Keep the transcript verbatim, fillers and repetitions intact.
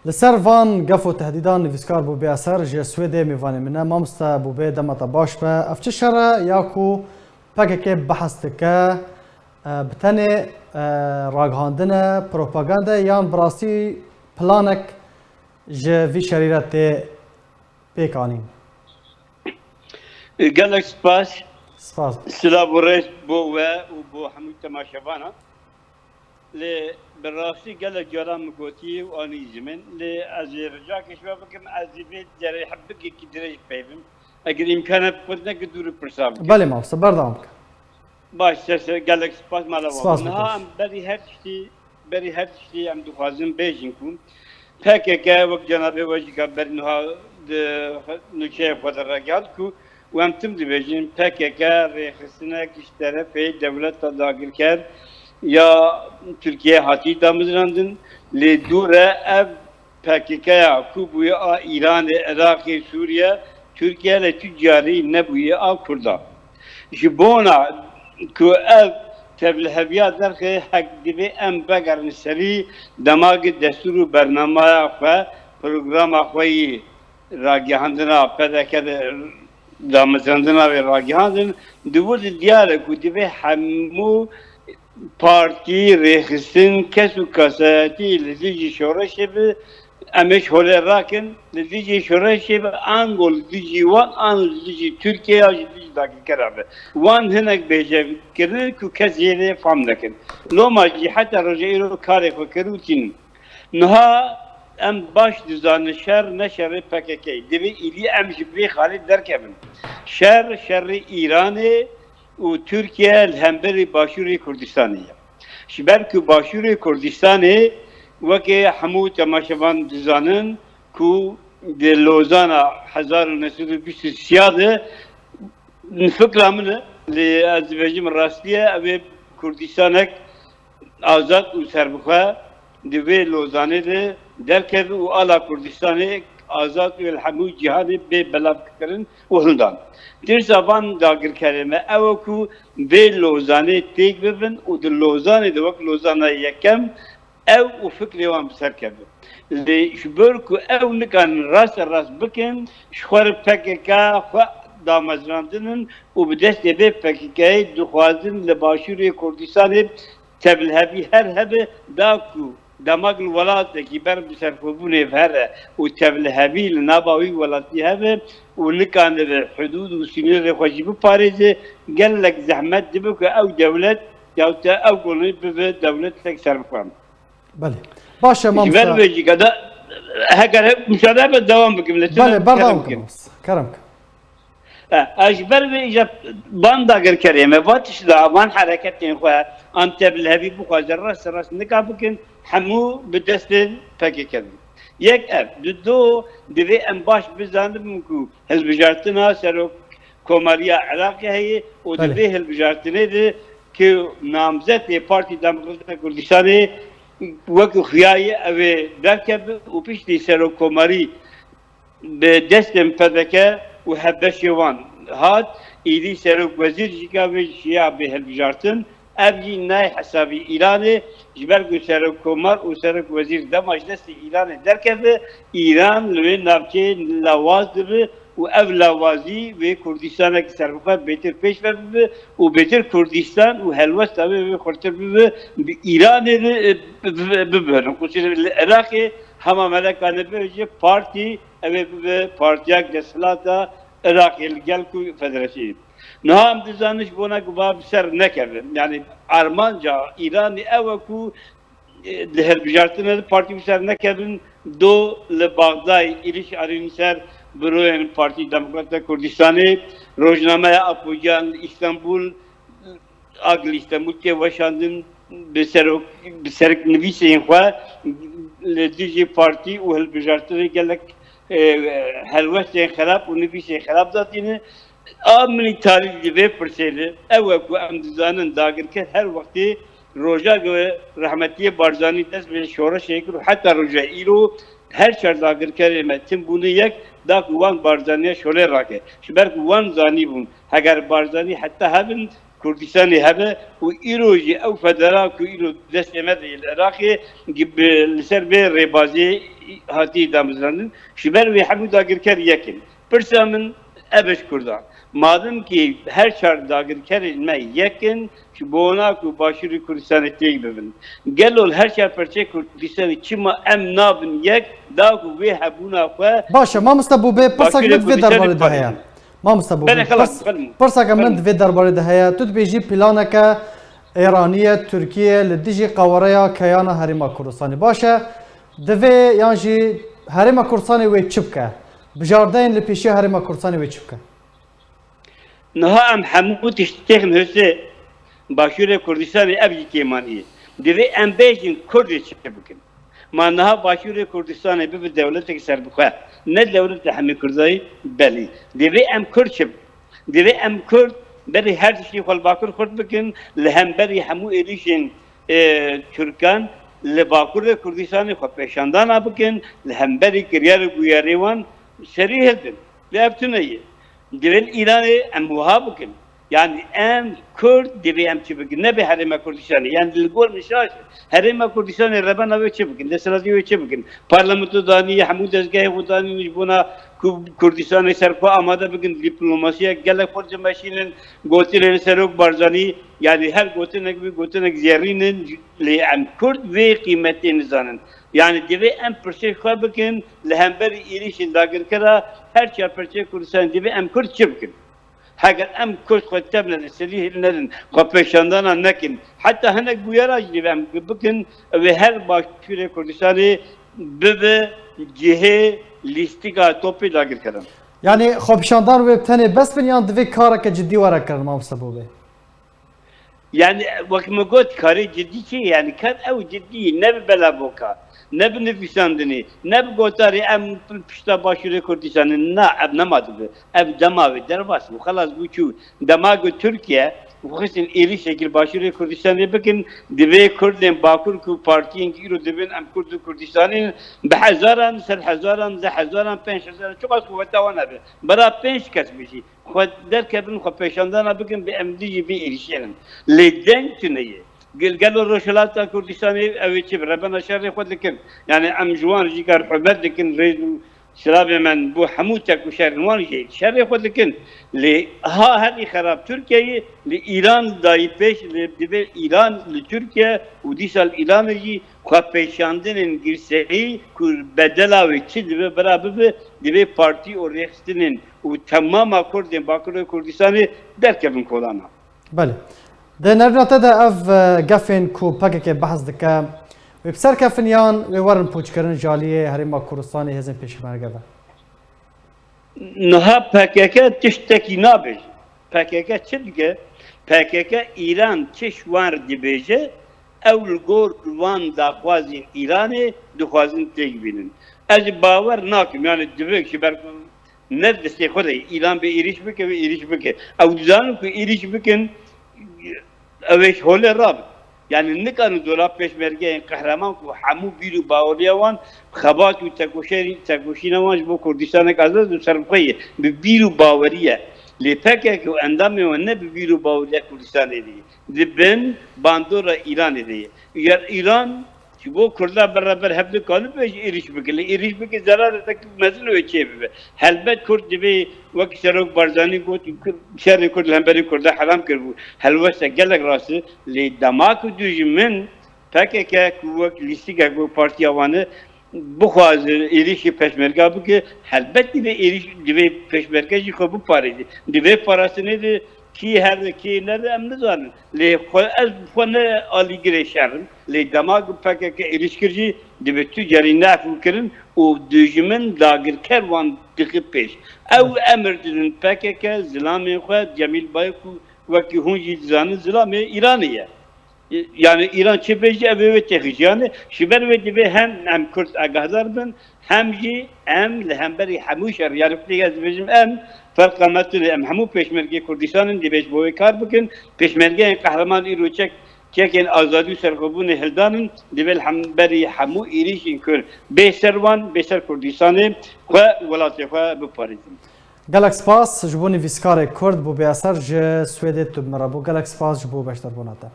Li ser van gef û tehdîdan nivîskar Bûbê Eser ji Swêdê mêvanê min e. Mamoste Bûbê, dema te baş be. Ev çi şer e ya ku P K K behs dike, e, bi tenê, e, ragihandin e, propaganda e, yan bi rastî planek ji vî şerî re tê pêk anîn? Gelek spas. Spas. Silav û rêz bo we û bo hemû temaşevanan. Lê bi rastî gelek caran min gotî û anî ji min. Lê ez ê rica ji we bikim, ez ê vê derê hebikekî dirêj peyvim. Eger îmkan hebe, xwe neke dûr û pirsa bikim. Belê mamoste, berdewam bike. Baş, ser ser, gelek spas mala. Spas. Niha em berî her tiştî, berî her tiştî em dixwazin bêjin ku P K K, wek cenabê we jî ka berî niha di nûçeya xwe de ragihand ku, û em tim dibêjin, P K K rêxistinek ji terefê dewleta dagirker ya Tirkiye hatî damezrandin, lê dûr e ev P K K ya ku bûye a Îranê, Iraqê, Sûriye, Tirkiye lê tu carî nebûye a Kurda. Ji bona ku ev tevliheviya derxe hek divê em vegerin serî dema ku destûr û bernamaya xwe, programa xwe yî ragihandina P D K de, damezrandina wê ragihandin, di wir de diyar e ku divê hemû partî, rêxistin, kes û kesayetî li dijî şoreşê bi, em ê ji holê rakin, li dijî şoreşê bi, ango li dijî wan, an li dijî Tirkiye ya ji dijî dagirkeran bi. Wan hinek bêje kirine ku kes jê re fam nekin. Loma jî heta roja îro karê xwe kir û tînin. Niha em baş dizanin şer ne şerê P K K. Divê îdî em ji vê xalê derkevin. Şer, şerê Îranê û Tirkiye li hemberî Başûrê Kurdistanê ye. Ji ber ku Başûrê Kurdistanê, weke hemû temaşevan dizanin ku di Lozana hezar û neh sed û bîst û sê de, fikra min e, lê ez dibêjim rastî ye, ew ê Kurdistanek azad û serbixwe di vê Lozanê de derkeve û ala Kurdistanê azad û li hemû cîhanê bê belavkirin û hildan. Tirsa van dagirkerê me ew e ku vê Lozanê têk bibin û di Lozanê de wek Lozana yekem ew û fikrê wan bi ser keve. Lê ji ber ku ew nikarin raste rast bikin, ji xwe re P K K xwe damezrandinin û bi destê vê P K K'yê dixwazin li Başûrê Kurdistanê tevlihevî her hebe, da ku dema ku li welatekî ber bi serxwebûnê here û tevlihevî li nava wî welatî hebe û nikanibe hudûd û sînorê xwe jî biparêze, gelek zehmet dibe ku ew dewlet ya te ew konî bibe dewletek serbixwe. Belê. Baş e, mamoste. Ji ber vê jî ke da, heger hep muşade be, dewam bikim. Lê tu Belê, ne berdewam kerem kim, kim. Mamoste. Kerem kim. E, ez ji ber vê îja van dagirkerê me, va tişt da, van hereketên xwe, an te bi lehevî bixwaze, rast rast nika bikin, hemû bi destên P K K bin. Yek ev, di do, divê em baş bizanibin ku hilbijartina serok komariya Iraqê heye û di Belê. vê hilbijartinê de ku namzetê Partî Demokratîk Kurdistanê wekî xuya ye ew ê derkeve û piştî serokkomarî bi destên P D K û hevbeşê wan hat, îdî serokwezîr jî ka vê şiya bê hilbijartin. Ev jî nayê hesabî Îranê, ji ber ku serokkomar û serokwezîr dema ji destê Îranê derkeve, Îran li wê navçeyê lawaz dibe û ev lawazî wê Kurdistanek serbixwe bêtir pêş ve bibe û bêtir Kurdistan û helwesta wê wê xurtir bibe, bi Îranê de, e, bi-, bi-, bibin. Qusûrê li Iraqê hema melekane bibêje partî, ew ê bibe partiyek desthilata Iraqê li gel ku federasî. Niha em dizanin ji bona ku va bi ser nekeve. Yani armanca Îranê ew e ku, e, di hilbijartinê de partî bi ser nekevin, do li Baxdayê êrîş anîn ser buroyên Partî Demokrata Kurdistanê, rojnameya Apoyan li Îstanbul, a li Îstanbul tê weşandin, bi serok, bi seroknivîsên xwe li dijî partî û hilbijartinê gelek, e, helwestên xerab û nivîsên xerab datîne. A min î tarî di vê pirsê de ew e ku em dizanin dagirker her wextê roja ku rehmetiyê Barzanî dest bi şoreşê kir û heta roja îro her çar dagirkerê me tim bûne yek, da ku wan Barzaniya şolê rake. Ji ber ku wan zanîbûn, heger Barzanî heta hebin, Kurdistanê hebe û îro jî ew federa ku îro destê me de yê li Iraqê gi-, bi, li ser vê rêbazê hatî damezrandin. Ji ber wê hemû dagirker yek in. Pirsa min ev e ji Kurdan. Madem ki her çar dagirkerên me yek in, ji bona ku Başûrê Kurdistanê têk bibin. Gelo li her çar perçeyê Kurdistanê çima em nabin yek, da ku vê hebûna xwe Baş e, mamoste Bûbê, pirsek Başûrê min di vê Kurdistanê derbarê de heye. parêzin. Mamoste Bûbê, Belê, xelas, pirs-, belê. pirseke min Belê. di vê derbarê de heye. Tu dibêjî planeke Êranî ye, Tirkiye li dijî qawareya keyana Herêma Kurdistanê. Baş e, divê yan jî Herêma Kurdistanê wê çi bike? Bijardeyên li pêşiya Herêma Kurdistanê wê çi bike? Niha em hemû tiştê têxin hosê Başûrê Kurdistanê, ev jî kêmanî ye. Divê em bêjin Kurdê çi bikin. Ma niha Başûrê Kurdistanê bibe dewletek serbixwe, ne dewleta hemî Kurdayî, belî. Divê em Kurd çi bikin? Divê em Kurd berî her tiştî xwe li Bakur xurt bikin, li hemberî hemû êrîşên, e, Tirkan li Bakurê Kurdistanê xwe pêşandana bikin, li hemberî kiryar û bûyerê wan serî hiltin. Lê ev tune ye. Divê li Îranê em wiha bikin. Yani em Kurd divê em çi bikin? Nebe Herêma Kurdistanê. Yani li gor min şaş e. Herêma Kurdistanê rebena wê çi bikin? Desthilatî wê çi bikin? Parlamento daniye, hemû dezgehê xwe danîn ji bona ku Kurdistanê ser xwe amade bikin, diplomasiya gelek xwe dimeşînin, gotinên Serok Barzanî, yani her gotinek wî gotinek zêrîn in, lê em Kurd vê qîmetê nizanin. Yani divê em pirsê xwe bikin li hemberî êrîşên dagirkera her çar perçeyê Kurdistanê, divê em Kurd çi bikin? Heger em Kurd xwe tevne li serî hilnedin, xwe pêşandana nekin, heta hinek bûyera jî divê em bikin, ew ê her Başûrê Kurdistanê bibe cihê lîstika topê dagirkeran. Yani xwepêşandan wê bi tenê bes bin yan divê kareke cidî were kirin, mamoste Bûbê? Yani wek min got, karê cidî çi ye? Yani kar ew cidî ye, ne bi belaboka, ne bi nivîsandinê, ne bi gotarê em pişta Başûrê Kurdistanê. Na, ev nema dibe. Ev dema wê derbas bû, xelas bû çû. Dema ku Tirkiye û xistin êrîşekî li Başûrê Kurdistanê bikin, divê Kurdên Bakur ku partiyên îro dibên em Kurd û Kurdistanê, bi hezaran, sed hezaran, deh hezaran, pênc hezaran, çiqas quweta wan hebe, bera pênc kes bijî, xwe derkevin, xwe pêşandana bikin, bi em dijî vê êrîşê ne. Lê deng tune ye. Gel-, gelo Rojhilata Kurdistanê ew ê çi bi rebena şerê xwe dikin? Yani em ji wan jî kar hurmet dikin, rêz û silavê me bo hemû tekoşerên wan jî şerê xwe dikin. Lê ha herî xerab Tirkiye ye, li Îran dayî pêş, lê divê Îran li Tirkiye û dîsa li Îranê jî xwepêşandinên girseyî ku bedela wê çi dibe bira bibe, divê partî û rêxistinên û temama Kurdên Bakurê Kurdistanê derkevin kolana. Belê. Di nerîna te de ev, e, gefên ku P K K behs dike, wê bi ser kefin yan wê werin pûçkirin ji aliyê Herêma Kurdistanê hêzên pêşmerge ve? Niha P K K tiştekî nabêje. P K K çi dike? P K K Îran çi ji wan re dibêje, ew li gor wan daxwazên Îranê dixwazin têk bînin. Ez ê bawer nakim, yani divê ji ber ku ne destê xwe de ye, Îran bê êrîş bike, bê êrîş bike. Ew dizanin ku êrîş bikin, ew ê ji holê rabin. Yani nikarin zora pêşmergeyên qehreman ku hemû bîr û baweriya wan, xebat û tekoşerî-, tekoşîna wan ji bo Kurdistanek azad û serbixwe ye, bi bîr û bawerî ye. Lê P K K û endamên wan ne bi bîr û baweriya Kurdistanê de ye. Di bin bandora Îranê de ye. Ger Îran ji bo Kurda beraber hev nikanibe jî êrîş bike. Lê êrîş bike zeraretek mezin wê çêbibe. Helbet Kurd divê, wekî Serok Barzanî got, şerê Kurd li hemberî Kurda heram kiribû. Helweste gelek rast e. Lê dema ku dijmin P K K ku wek lîstikek, wek partiya wan e, bixwaze êrîşî pêşmerga bike, helbet divê êrîş, divê pêşmerge jî xwe biparêze. Di vê parastinê de kî here, kî nere em nizanin. Lê xwe, ez xwe ne alîgirê şer im. Lê dema ku P K K êrîş kir jî, divê tu carî neefû kirin û dijmin dagirker wan dixe pêş. Ew emir didin P K K, zilamên xwe, Cemîl Bayik û wekî hûn jî dizanin zilamê Îranê ye. Yani Îran çi bêjî, ev ê wê têxî jî. Yani ji ber wê divê hem em Kurd agahdar bin, hem jî em li hemberî hemû şer, yani vê ez dibêjim em, ferqa me tune, em hemû pêşmergê Kurdistanin, divê ji bo wê kar bikin. Pêşmergeyên qehreman îro çek, çekên azadî û serxwebûnê hildanin, divê li hemberî hemû êrîşên ku bê ser wan, bê ser Kurdistanê xwe, welatê xwe biparêzin. Gelek spas ji bo nivîskarê Kurd bû bêeser ji Swêdê tu bi min re bû. Gelek spas ji bo beşdarbûna te.